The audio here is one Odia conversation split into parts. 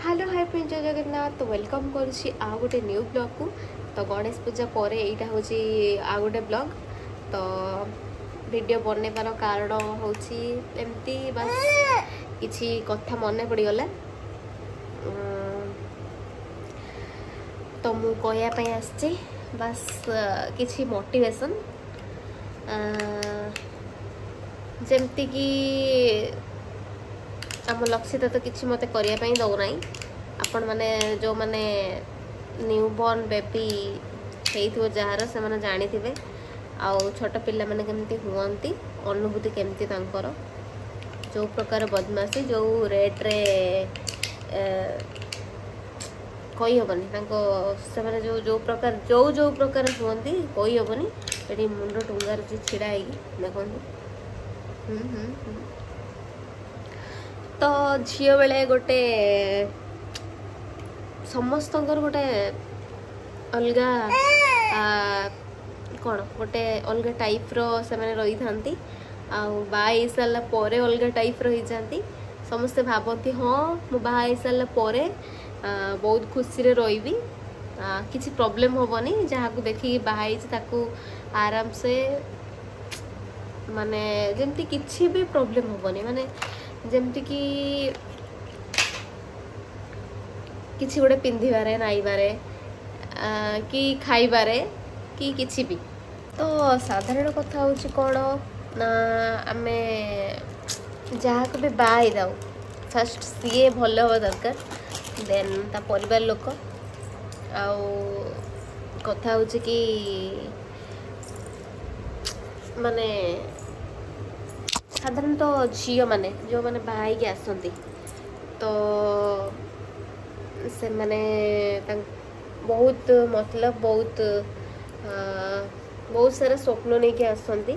ହ୍ୟାଲୋ ହାଇ ଫ୍ରେଣ୍ଡ, ଜୟ ଜଗନ୍ନାଥ। ତ welcome କରୁଛି ଆଉ ଗୋଟେ ନ୍ୟୁ ବ୍ଲଗ୍କୁ। ତ ଗଣେଶ ପୂଜା ପରେ ଏଇଟା ହେଉଛି ଆଉ ଗୋଟେ ବ୍ଲଗ୍। ତ ଭିଡ଼ିଓ ବନେଇବାର କାରଣ ହେଉଛି ଏମିତି ବାସ୍ କିଛି କଥା ମନେ ପଡ଼ିଗଲା, ତ ମୁଁ କହିବା ପାଇଁ ଆସିଛି ବାସ୍ କିଛି ମୋଟିଭେସନ୍। ଯେମିତିକି ଆମ ଲକ୍ଷିତା ତ କିଛି ମୋତେ କରିବା ପାଇଁ ଦେଉନାହିଁ। ଆପଣମାନେ ଯେଉଁମାନେ ନ୍ୟୁ ବର୍ନ ବେବି ହେଇଥିବ ଯାହାର, ସେମାନେ ଜାଣିଥିବେ ଆଉ ଛୋଟ ପିଲାମାନେ କେମିତି ହୁଅନ୍ତି, ଅନୁଭୂତି କେମିତି ତାଙ୍କର, ଯେଉଁ ପ୍ରକାର ବଦମାସି, ଯେଉଁ ରେଟ୍ରେ କହିହେବନି ତାଙ୍କ, ସେମାନେ ଯେଉଁ ଯେଉଁ ପ୍ରକାର ଯେଉଁ ଯେଉଁ ପ୍ରକାର ହୁଅନ୍ତି କହିହେବନି। ଏଠି ମୁଣ୍ଡ ଟୁଙ୍ଗାରୁଛି ଛିଡ଼ା ହେଇକି ଦେଖନ୍ତୁ। ହୁଁ ହୁଁ ହୁଁ ତ ଝିଅ ବେଳେ ଗୋଟେ ସମସ୍ତଙ୍କର ଗୋଟେ ଅଲଗା କ'ଣ ଗୋଟେ ଅଲଗା ଟାଇପ୍ର ସେମାନେ ରହିଥାନ୍ତି, ଆଉ ବାହା ହେଇସାରିଲା ପରେ ଅଲଗା ଟାଇପ୍ର ହେଇଯାଆନ୍ତି। ସମସ୍ତେ ଭାବନ୍ତି ହଁ ମୁଁ ବାହା ହେଇସାରିଲା ପରେ ବହୁତ ଖୁସିରେ ରହିବି, କିଛି ପ୍ରୋବ୍ଲେମ୍ ହେବନି, ଯାହାକୁ ଦେଖିକି ବାହା ହେଇଛି ତାକୁ ଆରାମସେ ମାନେ ଯେମିତି କିଛି ବି ପ୍ରୋବ୍ଲେମ୍ ହେବନି, ମାନେ ଯେମିତିକି କିଛି ଗୋଟେ ପିନ୍ଧିବାରେ, ନାଇବାରେ କି ଖାଇବାରେ କି କିଛି ବି। ତ ସାଧାରଣ କଥା ହେଉଛି କ'ଣ ନା, ଆମେ ଯାହାକୁ ବି ବାହା ହେଇଥାଉ ଫାଷ୍ଟ ସିଏ ଭଲ ହେବା ଦରକାର, ଦେନ୍ ତା ପରିବାର ଲୋକ। ଆଉ କଥା ହେଉଛି କି ମାନେ ସାଧାରଣତଃ ଝିଅମାନେ ଯେଉଁମାନେ ବାହା ହେଇକି ଆସନ୍ତି, ତ ସେମାନେ ତାଙ୍କ ବହୁତ ମତଲବ ବହୁତ ବହୁତ ସାରା ସ୍ୱପ୍ନ ନେଇକି ଆସନ୍ତି,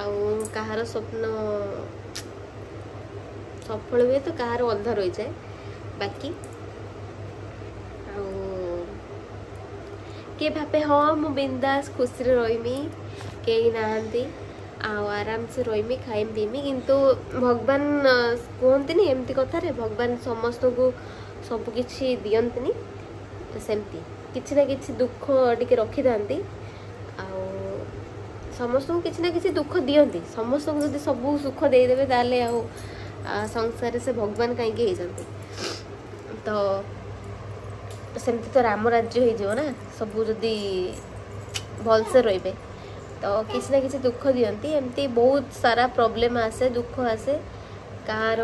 ଆଉ କାହାର ସ୍ୱପ୍ନ ସଫଳ ହୁଏ ତ କାହାର ଅନ୍ଧ ରହିଯାଏ ବାକି। ଆଉ କିଏ ଭାବେ ହଁ ମୁଁ ବିନ୍ଦାସ ଖୁସିରେ ରହିମି, କେହି ନାହାନ୍ତି ଆଉ ଆରାମସେ ରହିମି, ଖାଇମି ପିଇମି। କିନ୍ତୁ ଭଗବାନ କୁହନ୍ତିନି ଏମିତି କଥାରେ, ଭଗବାନ ସମସ୍ତଙ୍କୁ ସବୁ କିଛି ଦିଅନ୍ତିନି, ସେମିତି କିଛି ନା କିଛି ଦୁଃଖ ଟିକେ ରଖିଥାନ୍ତି, ଆଉ ସମସ୍ତଙ୍କୁ କିଛି ନା କିଛି ଦୁଃଖ ଦିଅନ୍ତି। ସମସ୍ତଙ୍କୁ ଯଦି ସବୁ ସୁଖ ଦେଇଦେବେ ତାହେଲେ ଆଉ ସଂସାରରେ ସେ ଭଗବାନ କାହିଁକି ହେଇଛନ୍ତି? ତ ସେମିତି ତ ରାମ ରାଜ୍ୟ ହେଇଯିବ ନା, ସବୁ ଯଦି ଭଲସେ ରହିବେ। ତ କିଛି ନା କିଛି ଦୁଃଖ ଦିଅନ୍ତି। ଏମିତି ବହୁତ ସାରା ପ୍ରୋବ୍ଲେମ୍ ଆସେ, ଦୁଃଖ ଆସେ। କାହାର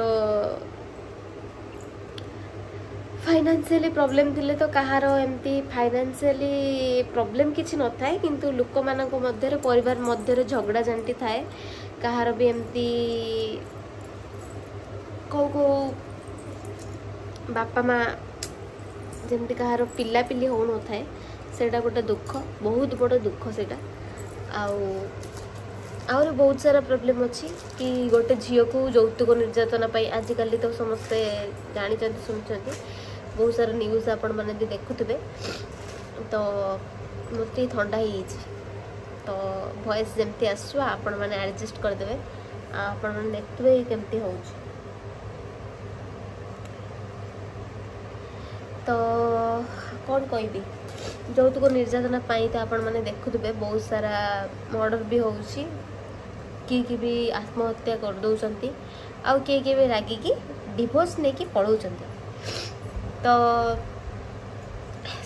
ଫାଇନାନ୍ସିଆଲି ପ୍ରୋବ୍ଲେମ୍ ଥିଲେ ତ କାହାର ଏମିତି ଫାଇନାନ୍ସିଆଲି ପ୍ରୋବ୍ଲେମ୍ କିଛି ନଥାଏ, କିନ୍ତୁ ଲୋକମାନଙ୍କ ମଧ୍ୟରେ, ପରିବାର ମଧ୍ୟରେ ଝଗଡ଼ା ଝାଣ୍ଟି ଥାଏ। କାହାର ବି ଏମିତି କେଉଁ କେଉଁ ବାପା ମା ଯେମିତି କାହାର ପିଲାପିଲି ହେଉନଥାଏ, ସେଇଟା ଗୋଟେ ଦୁଃଖ, ବହୁତ ବଡ଼ ଦୁଃଖ ସେଇଟା। ଆଉ ଆହୁରି ବହୁତ ସାରା ପ୍ରୋବ୍ଲେମ୍ ଅଛି କି ଗୋଟେ ଝିଅକୁ ଯୌତୁକ ନିର୍ଯାତନା ପାଇଁ ଆଜିକାଲି ତ ସମସ୍ତେ ଜାଣିଛନ୍ତି, ଶୁଣିଛନ୍ତି, ବହୁତ ସାରା ନ୍ୟୁଜ୍ ଆପଣମାନେ ବି ଦେଖୁଥିବେ। ତ ମୋତେ ଥଣ୍ଡା ହେଇଯାଇଛି, ତ ଭଏସ୍ ଯେମିତି ଆସୁଥିବ ଆପଣମାନେ ଆଡ଼ଜଷ୍ଟ କରିଦେବେ, ଆଉ ଆପଣମାନେ ଦେଖୁଥିବେ କେମିତି ହେଉଛି। ତ କ'ଣ କହିବି, ଯୌତୁକ ନିର୍ଯାତନା ପାଇଁ ତ ଆପଣମାନେ ଦେଖୁଥିବେ ବହୁତ ସାରା ମର୍ଡ଼ର ବି ହେଉଛି, କିଏ କିଏ ବି ଆତ୍ମହତ୍ୟା କରିଦେଉଛନ୍ତି, ଆଉ କିଏ କିଏ ବି ରାଗିକି ଡିଭୋର୍ସ ନେଇକି ପଳାଉଛନ୍ତି। ତ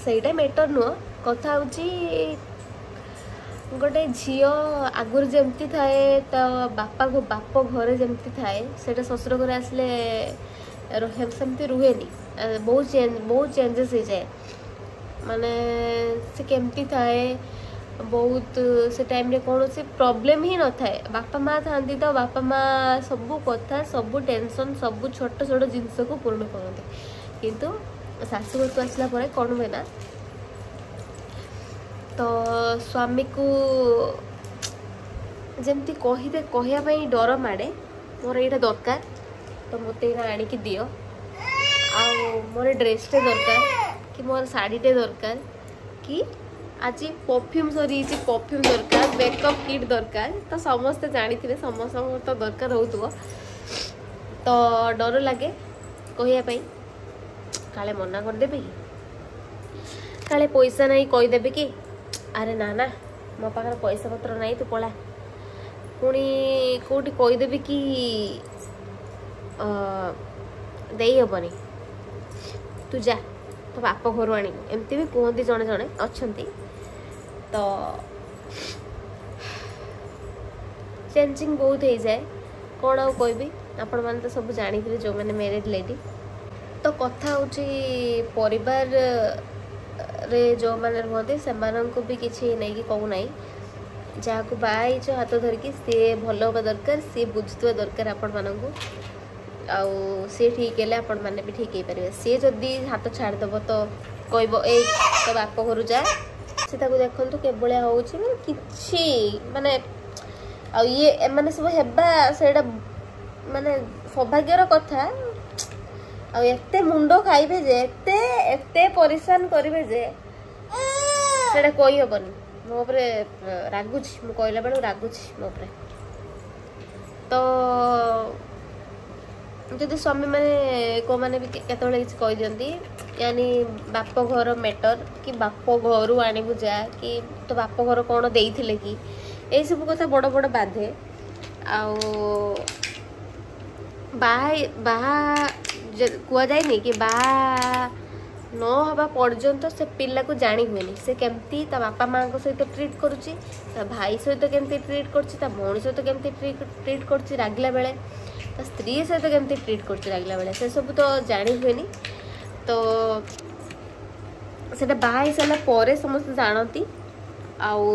ସେଇଟା ମ୍ୟାଟର୍ ନୁହଁ, କଥା ହେଉଛି ଗୋଟେ ଝିଅ ଆଗରୁ ଯେମିତି ଥାଏ, ତା ବାପାକୁ ବାପ ଘରେ ଯେମିତି ଥାଏ, ସେଇଟା ଶ୍ୱଶୁର ଘରେ ଆସିଲେ ସେମିତି ରୁହେନି, ବହୁତ ବହୁତ ଚେଞ୍ଜେସ୍ ହେଇଯାଏ। ମାନେ ସେ କେମିତି ଥାଏ ବହୁତ ସେ ଟାଇମ୍ରେ କୌଣସି ପ୍ରୋବ୍ଲେମ୍ ହିଁ ନଥାଏ, ବାପା ମା ଥାଆନ୍ତି, ତ ବାପା ମା ସବୁ କଥା, ସବୁ ଟେନସନ୍, ସବୁ ଛୋଟ ଛୋଟ ଜିନିଷକୁ ପୂରଣ କରନ୍ତି। କିନ୍ତୁ ଶାଶୁଘରକୁ ଆସିଲା ପରେ କ'ଣ ହୁଏ ନା, ତ ସ୍ୱାମୀକୁ ଯେମିତି କହିବେ, କହିବା ପାଇଁ ଡର ମାଡ଼େ, ମୋର ଏଇଟା ଦରକାର ତ ମୋତେ ଏଇଟା ଆଣିକି ଦିଅ, ଆଉ ମୋର ଡ୍ରେସ୍ଟେ ଦରକାର କି ମୋର ଶାଢ଼ୀଟେ ଦରକାର, କି ଆଜି ପରଫ୍ୟୁମ୍ ସରିଯାଇଛି ପରଫ୍ୟୁମ୍ ଦରକାର, ମେକଅପ୍ କିଟ୍ ଦରକାର। ତ ସମସ୍ତେ ଜାଣିଥିବେ, ସମସ୍ତଙ୍କର ତ ଦରକାର ହେଉଥିବ, ତ ଡର ଲାଗେ କହିବା ପାଇଁ। କାଳେ ମନା କରିଦେବେ କି, କାଳେ ପଇସା ନାହିଁ କହିଦେବେ କି, ଆରେ ନା ନା ମୋ ପାଖରେ ପଇସା ପତ୍ର ନାହିଁ ତୁ ପଳା। ପୁଣି କେଉଁଠି କହିଦେବି କି ଦେଇହେବନି ତୁ ଯା ତୋ ବାପ ଘରୁ ଆଣିବୁ, ଏମିତି ବି କୁହନ୍ତି ଜଣେ ଜଣେ ଅଛନ୍ତି। ତ ଚେଞ୍ଜିଂ ବହୁତ ହେଇଯାଏ, କ'ଣ ଆଉ କହିବି, ଆପଣମାନେ ତ ସବୁ ଜାଣିଥିବେ ଯେଉଁମାନେ ମ୍ୟାରିଡ଼୍ ଲେଡ଼ି। ତ କଥା ହେଉଛି ପରିବାରରେ ଯେଉଁମାନେ ରୁହନ୍ତି ସେମାନଙ୍କୁ ବି କିଛି ନେଇକି କହୁନାହିଁ, ଯାହାକୁ ବାହା ହେଇଛ ହାତ ଧରିକି ସିଏ ଭଲ ହେବା ଦରକାର, ସିଏ ବୁଝୁଥିବା ଦରକାର ଆପଣମାନଙ୍କୁ, ଆଉ ସିଏ ଠିକ୍ ହେଲେ ଆପଣମାନେ ବି ଠିକ୍ ହେଇପାରିବେ। ସିଏ ଯଦି ହାତ ଛାଡ଼ିଦେବ ତ କହିବ ଏଇ ତୋ ବାପ ଘରୁ ଯା, ସେ ତାକୁ ଦେଖନ୍ତୁ କିଭଳିଆ ହେଉଛି, ମାନେ କିଛି ମାନେ ଆଉ ଇଏ ଏମାନେ ସବୁ ହେବା ସେଇଟା ମାନେ ସୌଭାଗ୍ୟର କଥା। ଆଉ ଏତେ ମୁଣ୍ଡ ଖାଇବେ ଯେ, ଏତେ ଏତେ ପରିଶାନ କରିବେ ଯେ ସେଇଟା କହିହେବନି। ମୋ ଉପରେ ରାଗୁଛି, ମୁଁ କହିଲା ବେଳକୁ ରାଗୁଛି ମୋ ଉପରେ। ତ ଯଦି ସ୍ୱାମୀମାନେ କେଉଁମାନେ ବି କେତେବେଳେ କିଛି କହିଦିଅନ୍ତି, ୟାନି ବାପ ଘର ମେଟର କି ବାପ ଘରୁ ଆଣିବୁ ଯା, କି ତୋ ବାପ ଘର କ'ଣ ଦେଇଥିଲେ କି, ଏଇସବୁ କଥା ବଡ଼ ବଡ଼ ବାଧେ। ଆଉ ବାହା ବାହା କୁହାଯାଏନି କି ବାହା ନ ହେବା ପର୍ଯ୍ୟନ୍ତ ସେ ପିଲାକୁ ଜାଣି ହୁଏନି ସେ କେମିତି ତା ବାପା ମାଆଙ୍କ ସହିତ ଟ୍ରିଟ୍ କରୁଛି, ତା ଭାଇ ସହିତ କେମିତି ଟ୍ରିଟ୍ କରୁଛି, ତା ଭଉଣୀ ସହିତ କେମିତି ଟ୍ରିଟ୍ କରୁଛି ରାଗିଲା ବେଳେ, ତା ସ୍ତ୍ରୀ ସହିତ କେମିତି ଟ୍ରିଟ୍ କରୁଛି ରାଗିଲା ବେଳେ, ସେସବୁ ତ ଜାଣି ହୁଏନି। ତ ସେଇଟା ବାହା ହେଇସାରିଲା ପରେ ସମସ୍ତେ ଜାଣନ୍ତି। ଆଉ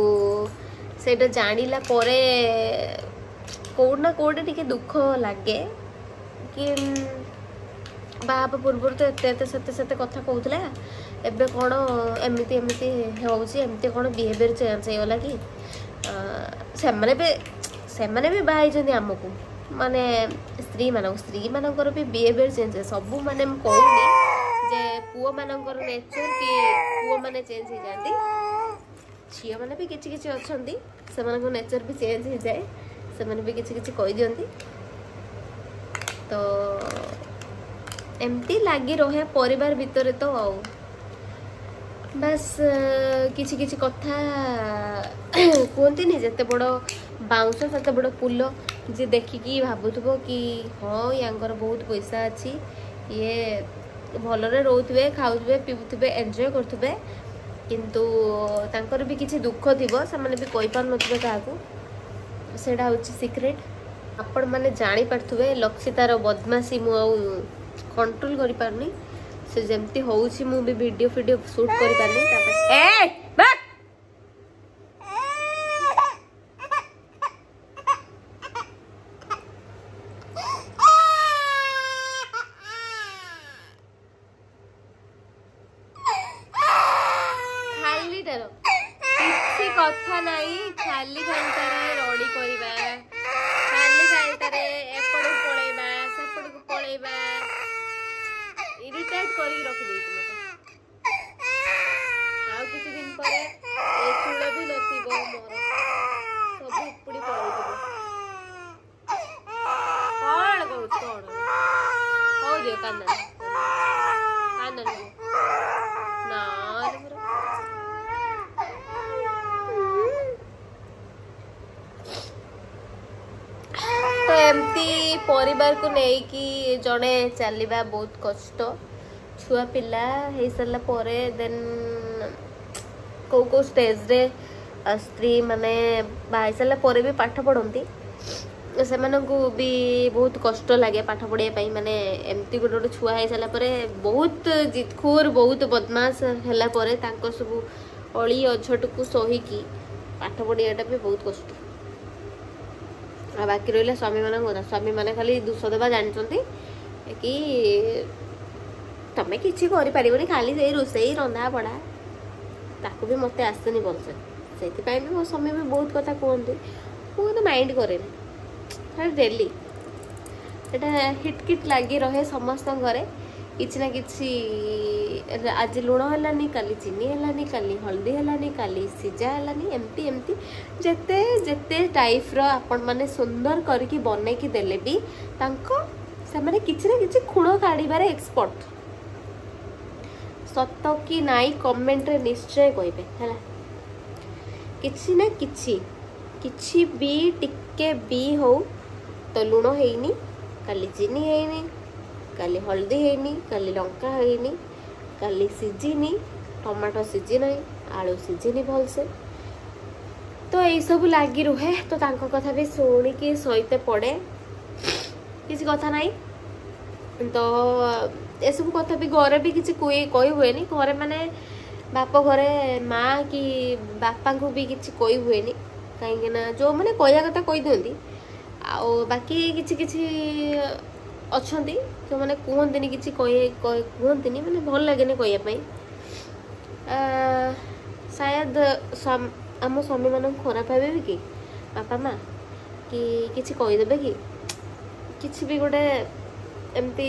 ସେଇଟା ଜାଣିଲା ପରେ କେଉଁଠି ନା କେଉଁଠି ଟିକେ ଦୁଃଖ ଲାଗେ କି ବାହା ହେବା ପୂର୍ବରୁ ତ ଏତେ ଏତେ ସେତେ ସେତେ କଥା କହୁଥିଲା, ଏବେ କ'ଣ ଏମିତି ଏମିତି ହେଉଛି, ଏମିତି କ'ଣ ବିହେଭିଅର୍ ଚେଞ୍ଜ ହେଇଗଲା କି। ସେମାନେ ବି ବାହା ହେଇଛନ୍ତି ଆମକୁ, ମାନେ ସ୍ତ୍ରୀମାନଙ୍କର ବି ବିହେଭିଅର୍ ଚେଞ୍ଜ ହୁଏ ସବୁ। ମାନେ ମୁଁ କହୁନି ଯେ ପୁଅମାନଙ୍କର ନେଚର୍ କି ପୁଅମାନେ ଚେଞ୍ଜ ହେଇଯାଆନ୍ତି, ଝିଅମାନେ ବି କିଛି କିଛି ଅଛନ୍ତି ସେମାନଙ୍କ ନେଚର୍ ବି ଚେଞ୍ଜ ହେଇଯାଏ, ସେମାନେ ବି କିଛି କିଛି କହିଦିଅନ୍ତି। ତ ଏମିତି ଲାଗି ରହେ ପରିବାର ଭିତରେ ତ। ଆଉ ବାସ୍ କିଛି କିଛି କଥା କୁହନ୍ତିନି, ଯେତେ ବଡ଼ ବାଉଁଶ ସେତେ ବଡ଼ ଫୁଲ, ଯିଏ ଦେଖିକି ଭାବୁଥିବ କି ହଁ ୟାଙ୍କର ବହୁତ ପଇସା ଅଛି, ଇଏ ଭଲରେ ରହୁଥିବେ, ଖାଉଥିବେ, ପିଉଥିବେ, ଏନ୍ଜୟ କରୁଥିବେ, କିନ୍ତୁ ତାଙ୍କର ବି କିଛି ଦୁଃଖ ଥିବ, ସେମାନେ ବି କହିପାରୁନଥିବେ କାହାକୁ, ସେଇଟା ହେଉଛି ସିକ୍ରେଟ୍। ଆପଣମାନେ ଜାଣିପାରୁଥିବେ ଲକ୍ଷିତାର ବଦମାସି ମୁଁ ଆଉ କଣ୍ଟ୍ରୋଲ କରିପାରୁନି, ସେ ଯେମିତି ହେଉଛି ମୁଁ ବି ଭିଡ଼ିଓ ଫିଡ଼ିଓ ସୁଟ୍ କରିପାରୁନି। ତାପରେ ଏ ଖାଲିଟାର କିଛି କଥା ନାହିଁ, ଖାଲି ଖାଲିଟାରେ ରଡ଼ି କରିବା, ଖାଲି ଖାଲିଟାରେ ଏପଟକୁ ପଳେଇବା ସେପଟକୁ ପଳେଇବା, ଇରିଟେଟ୍ କରିକି ରଖିଦେଇଛି ମତେ। ଆଉ କିଛି ଦିନ ପରେ ଏ ଚୂଳ ବି ନଥିବ ମୋର, ସବୁ ଉପୁଡ଼ି ପଳେଇଯିବ। କ'ଣ କହୁଛୁ କ'ଣ? ହଉ ଦିଅ, କାନ୍ଦନି କାନ୍ଦନି ନା ମୋର। ତ ଏମିତି ପରିବାରକୁ ନେଇକି ଜଣେ ଚାଲିବା ବହୁତ କଷ୍ଟ। ଛୁଆ ପିଲା ହେଇସାରିଲା ପରେ ଦେନ୍ କେଉଁ କେଉଁ ଷ୍ଟେଜ୍ରେ ସ୍ତ୍ରୀ ମାନେ ବାହା ହେଇସାରିଲା ପରେ ବି ପାଠ ପଢ଼ନ୍ତି, ସେମାନଙ୍କୁ ବି ବହୁତ କଷ୍ଟ ଲାଗେ ପାଠ ପଢ଼ିବା ପାଇଁ। ମାନେ ଏମିତି ଗୋଟେ ଗୋଟେ ଛୁଆ ହେଇସାରିଲା ପରେ ବହୁତ ଜିଦଖୋର, ବହୁତ ବଦମାସ ହେଲା ପରେ ତାଙ୍କ ସବୁ ଅଳି ଅଝଟକୁ ସହିକି ପାଠ ପଢ଼ିବାଟା ବି ବହୁତ କଷ୍ଟ। ଆଉ ବାକି ରହିଲା ସ୍ୱାମୀମାନଙ୍କ କଥା, ସ୍ୱାମୀମାନେ ଖାଲି ଦୋଷ ଦେବା ଜାଣିଛନ୍ତି କି ତମେ କିଛି କରିପାରିବନି, ଖାଲି ସେଇ ରୋଷେଇ ରନ୍ଧା ବଢ଼ା, ତାକୁ ବି ମୋତେ ଆସେନି ଭଲସେ। ସେଥିପାଇଁ ବି ମୋ ସ୍ୱାମୀ ବି ବହୁତ କଥା କୁହନ୍ତି, ମୁଁ କିନ୍ତୁ ମାଇଣ୍ଡ କରେନି। ଖାଲି ଡେଲି ଏଇଟା ହିଟକିଟ୍ ଲାଗି ରହେ ସମସ୍ତଙ୍କ ଘରେ, କିଛି ନା କିଛି, ଆଜି ଲୁଣ ହେଲାନି, କାଲି ଚିନି ହେଲାନି, କାଲି ହଳଦୀ ହେଲାନି, କାଲି ସିଝା ହେଲାନି, ଏମିତି ଏମିତି ଯେତେ ଯେତେ ଟାଇପ୍ର ଆପଣମାନେ ସୁନ୍ଦର କରିକି ବନେଇକି ଦେଲେ ବି ତାଙ୍କ ସେମାନେ କିଛି ନା କିଛି ଖୁଣ କାଢ଼ିବାରେ ଏକ୍ସପର୍ଟ। ସତ କି ନାଇଁ କମେଣ୍ଟରେ ନିଶ୍ଚୟ କହିବେ ହେଲା। କିଛି ନା କିଛି କିଛି ବି ଟିକେ ବି ହଉ, ତ ଲୁଣ ହେଇନି କାଲି, ଚିନି ହେଇନି କାଲି, ହଳଦୀ ହେଇନି କାଲି, ଲଙ୍କା ହେଇନି କାଲି, ସିଝିନି ଟମାଟୋ, ସିଝି ନାହିଁ ଆଳୁ, ସିଝିନି ଭଲସେ, ତ ଏଇସବୁ ଲାଗି ରୁହେ। ତ ତାଙ୍କ କଥା ବି ଶୁଣିକି ସହିତେ ପଡ଼େ, କିଛି କଥା ନାହିଁ। ତ ଏସବୁ କଥା ବି ଘରେ ବି କିଛି କହି ହୁଏନି। ଘରେ ମାନେ ବାପ ଘରେ ମା କି ବାପାଙ୍କୁ ବି କିଛି କହି ହୁଏନି, କାହିଁକିନା ଯେଉଁମାନେ କହିବା କଥା କହିଦିଅନ୍ତି, ଆଉ ବାକି କିଛି କିଛି ଅଛନ୍ତି ଯେଉଁମାନେ କୁହନ୍ତିନି, କିଛି କୁହନ୍ତିନି, ମାନେ ଭଲ ଲାଗେନି କହିବା ପାଇଁ। ସାୟଦ ଆମ ସ୍ୱାମୀମାନଙ୍କୁ ଖରାପ ଭାବିବେ କି ବାପା ମା, କି କିଛି କହିଦେବେ କି କିଛି ବି ଗୋଟେ ଏମିତି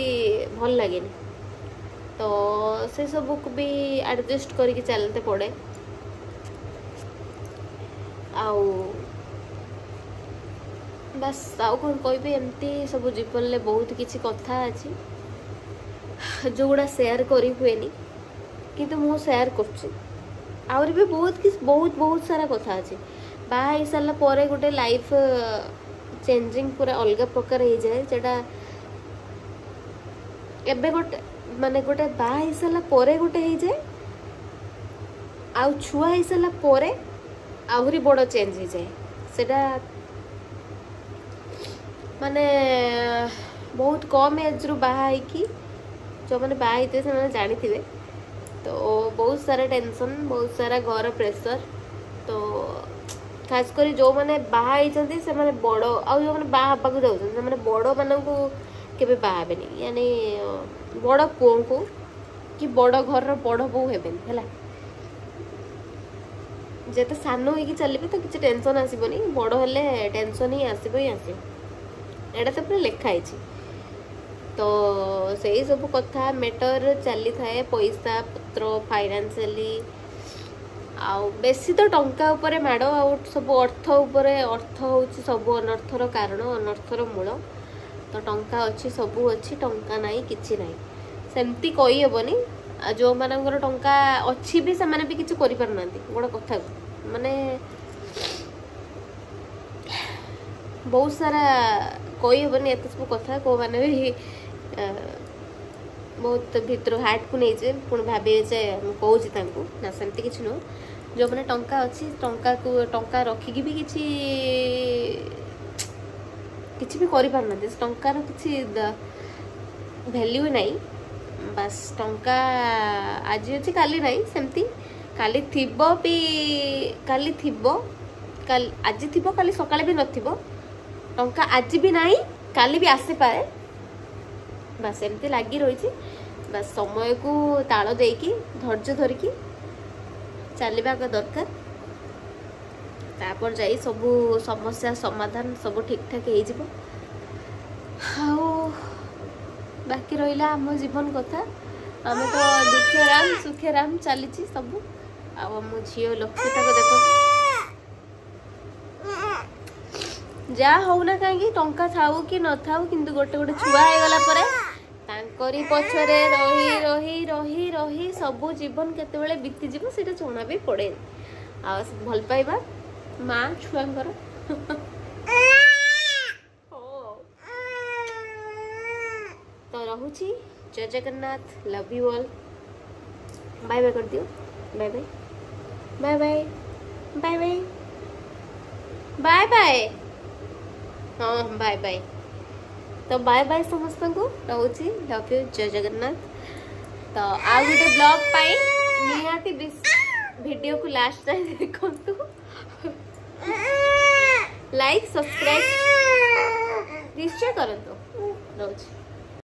ଭଲ ଲାଗେନି। ତ ସେସବୁକୁ ବି ଆଡ଼ଜଷ୍ଟ କରିକି ଚାଲିତେ ପଡ଼େ। ଆଉ ବାସ୍, ଆଉ କ'ଣ କହିବି? ଏମିତି ସବୁ ଜୀବନରେ ବହୁତ କିଛି କଥା ଅଛି ଯେଉଁଗୁଡ଼ା ସେୟାର କରି ହୁଏନି, କିନ୍ତୁ ମୁଁ ସେୟାର କରୁଛି। ଆହୁରି ବି ବହୁତ କିଛି, ବହୁତ ବହୁତ ସାରା କଥା ଅଛି। ବାହା ହେଇସାରିଲା ପରେ ଗୋଟେ ଲାଇଫ୍ ଚେଞ୍ଜିଂ ପୁରା ଅଲଗା ପ୍ରକାର ହେଇଯାଏ। ସେଇଟା ଏବେ ଗୋଟେ ମାନେ ଗୋଟେ ବାହା ହେଇସାରିଲା ପରେ ଗୋଟେ ହେଇଯାଏ, ଆଉ ଛୁଆ ହେଇସାରିଲା ପରେ ଆହୁରି ବଡ଼ ଚେଞ୍ଜ ହେଇଯାଏ। ସେଇଟା ମାନେ ବହୁତ କମ୍ ଏଜ୍ରୁ ବାହା ହେଇକି ଯେଉଁମାନେ ବାହା ହେଇଥିବେ ସେମାନେ ଜାଣିଥିବେ। ତ ବହୁତ ସାରା ଟେନସନ୍, ବହୁତ ସାରା ଘର ପ୍ରେସର୍। ତ ଖାସ କରି ଯେଉଁମାନେ ବାହା ହେଇଛନ୍ତି ସେମାନେ ବଡ଼, ଆଉ ଯେଉଁମାନେ ବାହା ହେବାକୁ ଯାଉଛନ୍ତି ସେମାନେ ବଡ଼ମାନଙ୍କୁ କେବେ ବାହା ହେବେନି, ୟାନି ବଡ଼ ପୁଅଙ୍କୁ କି ବଡ଼ ଘରର ବଡ଼ ବୋହୂ ହେବେନି ହେଲା। ଯେତେ ସାନ ହେଇକି ଚାଲିବେ ତ କିଛି ଟେନସନ୍ ଆସିବନି, ବଡ଼ ହେଲେ ଟେନସନ୍ ହିଁ ଆସିବ ହିଁ ଆସିବ, ଏଇଟା ତ ପୁରା ଲେଖା ହେଇଛି। ତ ସେଇ ସବୁ କଥା ମ୍ୟାଟର୍ ଚାଲିଥାଏ, ପଇସା ପତ୍ର, ଫାଇନାନ୍ସିଆଲି, ଆଉ ବେଶୀ ତ ଟଙ୍କା ଉପରେ ମାଡ଼, ଆଉ ସବୁ ଅର୍ଥ ଉପରେ। ଅର୍ଥ ହେଉଛି ସବୁ ଅନର୍ଥର କାରଣ, ଅନର୍ଥର ମୂଳ। ତ ଟଙ୍କା ଅଛି ସବୁ ଅଛି, ଟଙ୍କା ନାହିଁ କିଛି ନାହିଁ ସେମିତି କହିହେବନି। ଆଉ ଯେଉଁମାନଙ୍କର ଟଙ୍କା ଅଛି ବି ସେମାନେ ବି କିଛି କରିପାରୁନାହାନ୍ତି ଗୋଟେ କଥାକୁ, ମାନେ ବହୁତ ସାରା କହିହେବନି ଏତେ ସବୁ କଥା। କେଉଁମାନେ ବି ବହୁତ ଭିତରୁ ହାର୍ଟକୁ ନେଇଯିବେ, ପୁଣି ଭାବିବେ ଯେ ମୁଁ କହୁଛି ତାଙ୍କୁ, ନା ସେମିତି କିଛି ନୁହଁ। ଯେଉଁମାନେ ଟଙ୍କା ଅଛି, ଟଙ୍କାକୁ ଟଙ୍କା ରଖିକି ବି କିଛି କିଛି ବି କରିପାରୁନାହାନ୍ତି, ସେ ଟଙ୍କାର କିଛି ଭ୍ୟାଲ୍ୟୁ ନାହିଁ। ବାସ୍ ଟଙ୍କା ଆଜି ଅଛି କାଲି ନାହିଁ, ସେମିତି କାଲି ଥିବ ବି, କାଲି ଥିବ, କାଲି ଆଜି ଥିବ କାଲି ସକାଳେ ବି ନଥିବ। ଟଙ୍କା ଆଜି ବି ନାହିଁ କାଲି ବି ଆସିପାରେ, ବାସ୍ ଏମିତି ଲାଗି ରହିଛି। ବାସ୍ ସମୟକୁ ତାଳ ଦେଇକି ଧୈର୍ଯ୍ୟ ଧରିକି ଚାଲିବା ଦରକାର, ତାପରେ ଯାଇ ସବୁ ସମସ୍ୟା ସମାଧାନ ସବୁ ଠିକ୍ଠାକ୍ ହେଇଯିବ। ଆଉ ବାକି ରହିଲା ଆମ ଜୀବନ କଥା, ଆମେ ତ ଦୁଃଖେ ରାମ ସୁଖେ ରାମ ଚାଲିଛି ସବୁ। ଆଉ ଆମ ଝିଅ ଲକ୍ଷ୍ମୀତାକୁ ଦେଖ, ଯାହା ହଉନା କାହିଁକି ଟଙ୍କା ଥାଉ କି ନଥାଉ, କିନ୍ତୁ ଗୋଟେ ଗୋଟେ ଛୁଆ ହେଇଗଲା ପରେ ତାଙ୍କରି ପଛରେ ରହି ରହି ରହି ରହି ସବୁ ଜୀବନ କେତେବେଳେ ବିତିଯିବ ସେଇଟା ଜଣା ବି ପଡ଼େନି। ଆଉ ଭଲ ପାଇବା ମା ଛୁଆଙ୍କର। ତ ରହୁଛି, ଜୟ Jagannath, love you all, bye bye କରିଦିଅ, bye bye bye bye bye bye bye bye, ହଁ ବାଏ ବାଏ। ତ ବାଏ ବାଏ ସମସ୍ତଙ୍କୁ, ରହୁଛି, ଲଭ୍ you, ଜୟ ଜଗନ୍ନାଥ। ତ ଆଉ ଗୋଟେ ବ୍ଲଗ୍ ପାଇଁ ନିହାତି ଭିଡ଼ିଓକୁ ଲାଷ୍ଟ ଯାଏଁ ଦେଖନ୍ତୁ, ଲାଇକ୍ ସବସ୍କ୍ରାଇବ୍ ନିଶ୍ଚୟ କରନ୍ତୁ। ରହୁଛି।